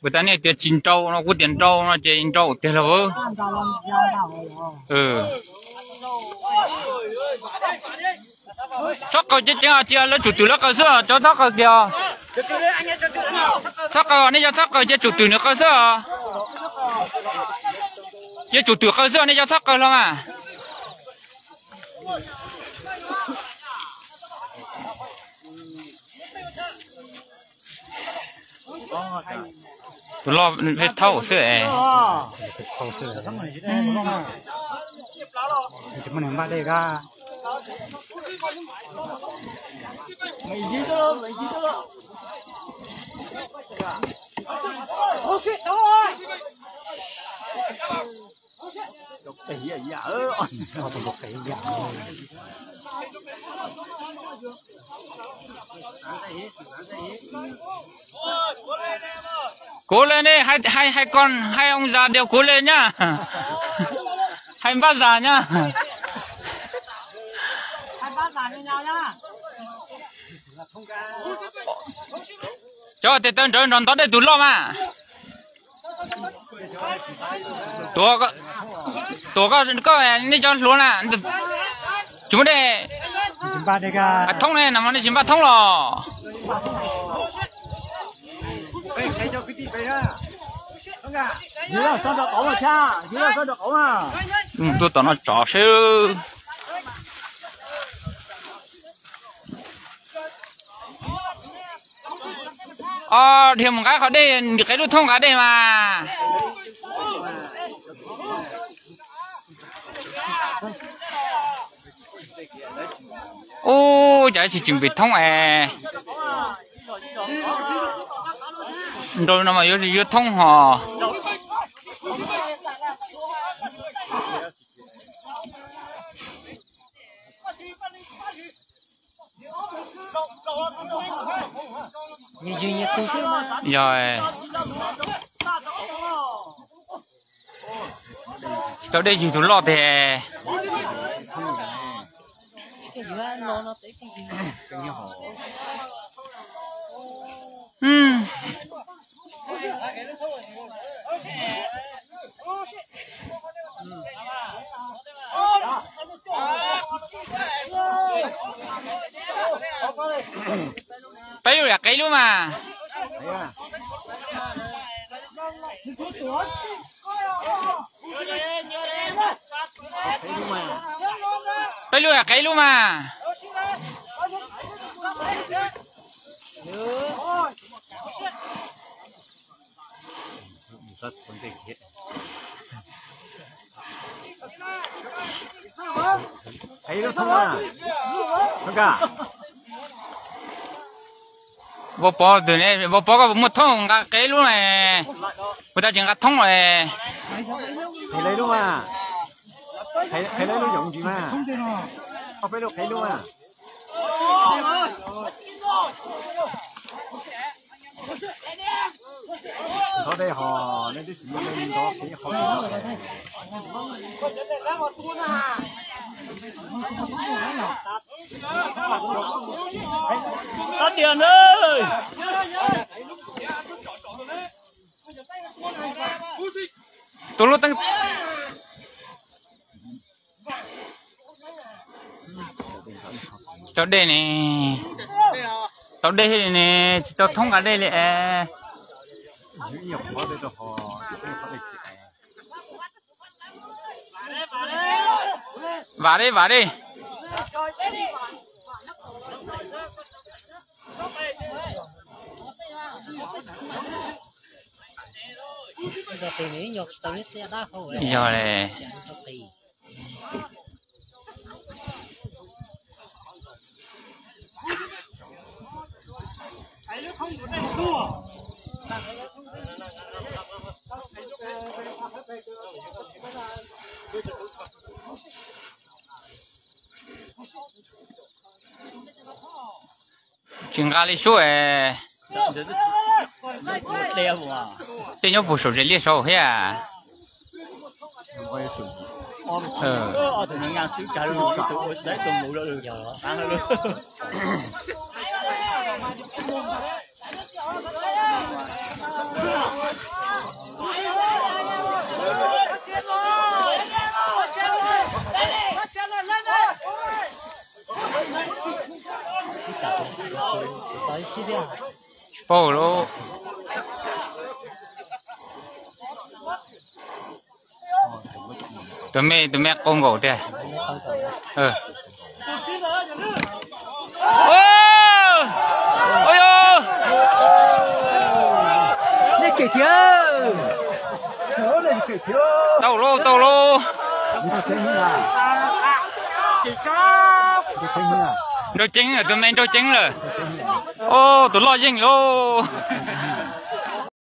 Kuv tas nej tias tsis nrau no, kuv tias nrau no ces nrau tiag los. Txhob qaws ceev ceev os, cia lawv tsum twm lawv qaws xwb, cov txhob qaws kiag. Txhob qaws, nej cov txhob qaws, cia tsum twm nws qaws xwb. Cia tsum twm qaws xwb, nej cov txhob qaws los mas. Tus loj peb thaub xwb es. Kuv le ne, hais, hais, hais kon, hais oo zas dias kuv le nyab. Hais npab zas nyab. Cov tes taw nrawv nrov ntov dej tus loj mas. Tuav, tuav koj, koj nej cov hluas na, tsis muaj dej. Thoob ne, nag hmo nej tsis npaj thoob los. Tuaj tom no tso seb. Os, dhia mus nqa qhov dej, qev lub thoob nqa dej mas. Ub, cas tsis tseem pem thoob es. Nrau no mas yuav, yuav thoob hos. Yog, tsis tau dej ywg tus loj tiag. Peb lub yam qev lub mas. Peb lub yam qev lub mas. Vauv Pov, vauv Pov koj puas muaj thoob nqa qev lub ne? Kuv tas tsis nqa thoob los. Ntov dej hos nej twb tsis muaj dej ntov qev qhov. Tus lub teeb tsis tau dej ne, tau dej ne, tsis tau thoob nqa dej li es. Vam dej, vam dej. Yog li. Tsis nqa li sub es. Tej nyob puag saum tsev liaj saud thiab. Tsis paub lawm. Tus me, tus me qau nkaus tiag. Tau lauj, tau lauj. Nrau ceeb, tus me nrau ceeb lawm. Tus loj yeej lauj.